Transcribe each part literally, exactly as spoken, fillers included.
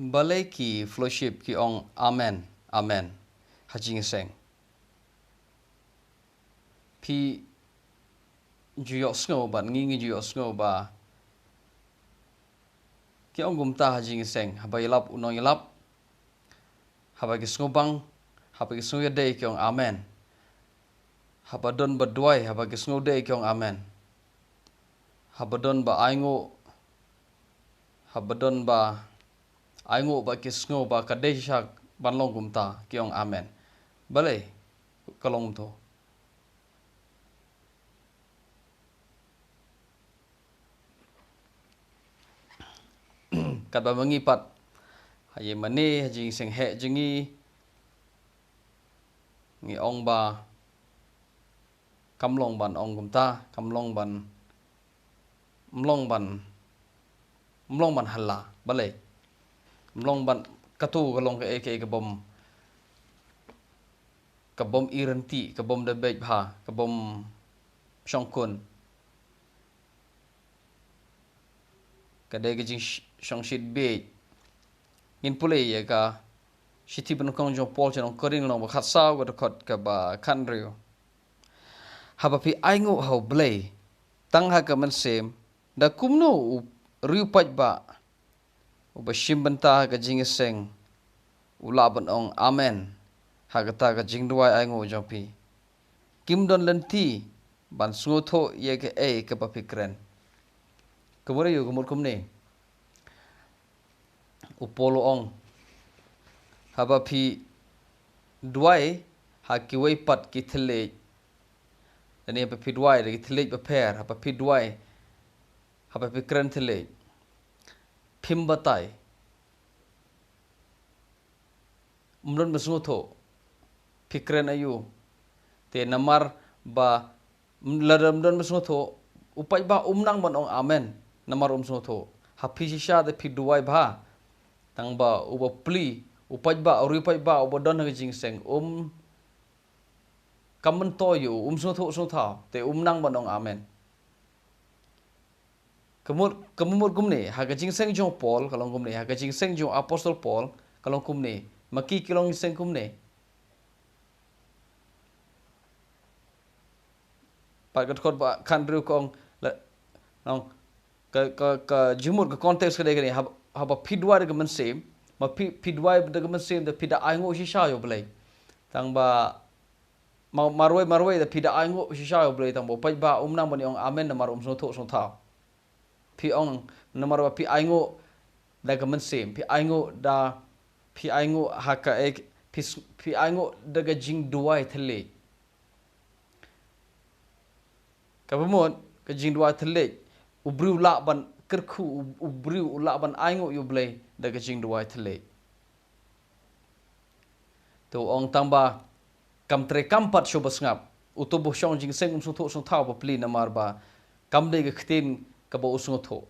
Balei ki fellowship ki ong amen, amen ha jingïaseng? Phi ju ïohsngew bad ngi ngi ju ïohsngew ba ki ong kumta ha jingïaseng, haba ïalap u nongïalap, haba ki sngewbang, haba ki sngewïadei ki ong amen. Haba don ba duwai, haba ki sngewdei ki ong amen. Haba don ba ainguh, haba don ba ainguh ba ki sngew ba ka dei shisha ban long kumta ki ong amen. Balei ka long kumto? Katba ma ngi pat ha ïing mane ha jingïaseng heh jong ngi, ngi ong ba kam long ban ong kumta, kam long ban, ym long ban, ym long ban halla. Balei? Ym long ban, kato ka long kaei kaei ka bym, ka bym i rynti, ka bym da beit bha, ka bym shongkun. Ka dei ka jingshongshit bieit. Ngin pule ïa ka shithi banyngkong jong u Paul sha ki nong Korinth lynnong ba khatsaw, ka dkhot kaba khathynriew. Haba phi ainguh ha U Blei tang ha ka mynsiem, da kumno u riewpaidbah uba shim bynta ha ka jingïaseng u lah ban ong amen ha kata ka jingduwai ainguh jong phi? Kim don lynti ban sngewthuh ïa kaei kaba phi kren. Ka mut aïu? Ka mut kumne. U Paul u ong, haba phi duwai ha kiwei pat ki thylliej, lane haba phi duwai da ki thylliej bapher, haba phi duwai, haba phi kren thylliej, phim batai, ym don ba sngewthuh phi kren aïu. Te namar ba lada ym don ba sngewthuh, u paidbah um nang ban ong amen, namar um sngewthuh. Ha phi shisha te phi duwai bha, tang ba u bapli, u paidbah, u riewpaidbah uba don ha ka jingïaseng, um, kam myntoi ïa u, um sngewthuh sngewthaw, te um nang ban ong amen. Ka mut, ka mut kumne, ha ka jingïaseng jong u Paul ka long kumne, ha ka jingïaseng jong u Apostol Paul ka long kumne. Ma ki ki long ïaseng kumne. Pat ka dkhot ba khathynriew ka ong, la, nong, ka, ka, ka jingmut, ka context ka dei kane, hab-, haba phi duwai da ka mynsiem, ma phi, phi duwai da ka mynsiem da phi da ainguh shisha ïa U Blei. Tang ba ma-, marwei marwei da phi da ainguh shisha ïa U Blei, tang ba u paidbah um nang ban ong amen namar um sngewthuh sngewthaw. Phi ong namar ba phi ainguh da ka mynsiem, phi ainguh da, phi ainguh ha kaei, phi s-, phi ainguh da ka jingduwai thylliej. Kaba mut ka jingduwai thylliej, u briew u lah ban kyrkhu, u, u briew u lah ban ainguh ïa U Blei da ka jingduwai thylliej. Te u ong tang ba kam treikam pat shuh ba sngap. Uto uba shong jingïaseng um sngewthuh sngewthaw bapli namar ba kam dei ka ktien kaba u sngewthuh.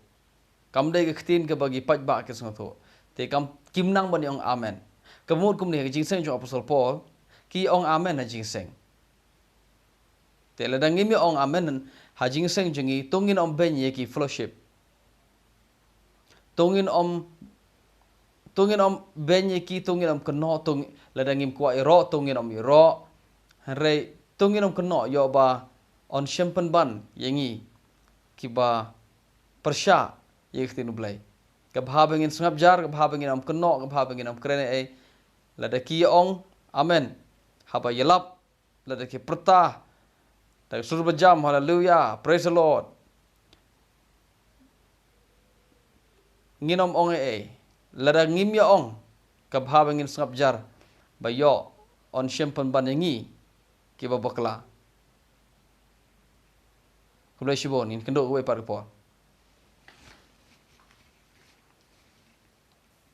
Kam dei ka ktien kaba ki paidbah ki sngewthuh. Te kam, kim nang ban ïa ong amen. Ka mut kumne, ha ka jingïaseng jong u Apostol Paul ki ong amen ha jingïaseng. Te lada ngim ïa ong amen ha jingïaseng jong ngi, to ngin ym beiñ ïa ki fellowship. To ngin ym, to ngin ym beiñ ïa ki, to ngin ym kynnoh, to ngin, lada ngim kwah ïaroh, to ngin ym ïaroh. Hynrei to ngin ym kynnoh ïoh ba yn shym pynban ïa ngi kiba pyrshah ïa ka ktien U Blei. Ka bha ba ngin sngap jar, ka bha ba ngin ym kynnoh, ka bha ba ngin ym kren ei ei. Lada ki ïa ong amen haba ïalap, lada ki pyrta da ka sur ba jam, haleluya, praise the Lord, ngin ym ong ei ei. Lada ngim ïa ong, ka bha ba ngin sngap jar ba ïoh yn shym pynban ïa ngi kiba bakla. Khublei shibun, ngin kynduh kawei pat ka por.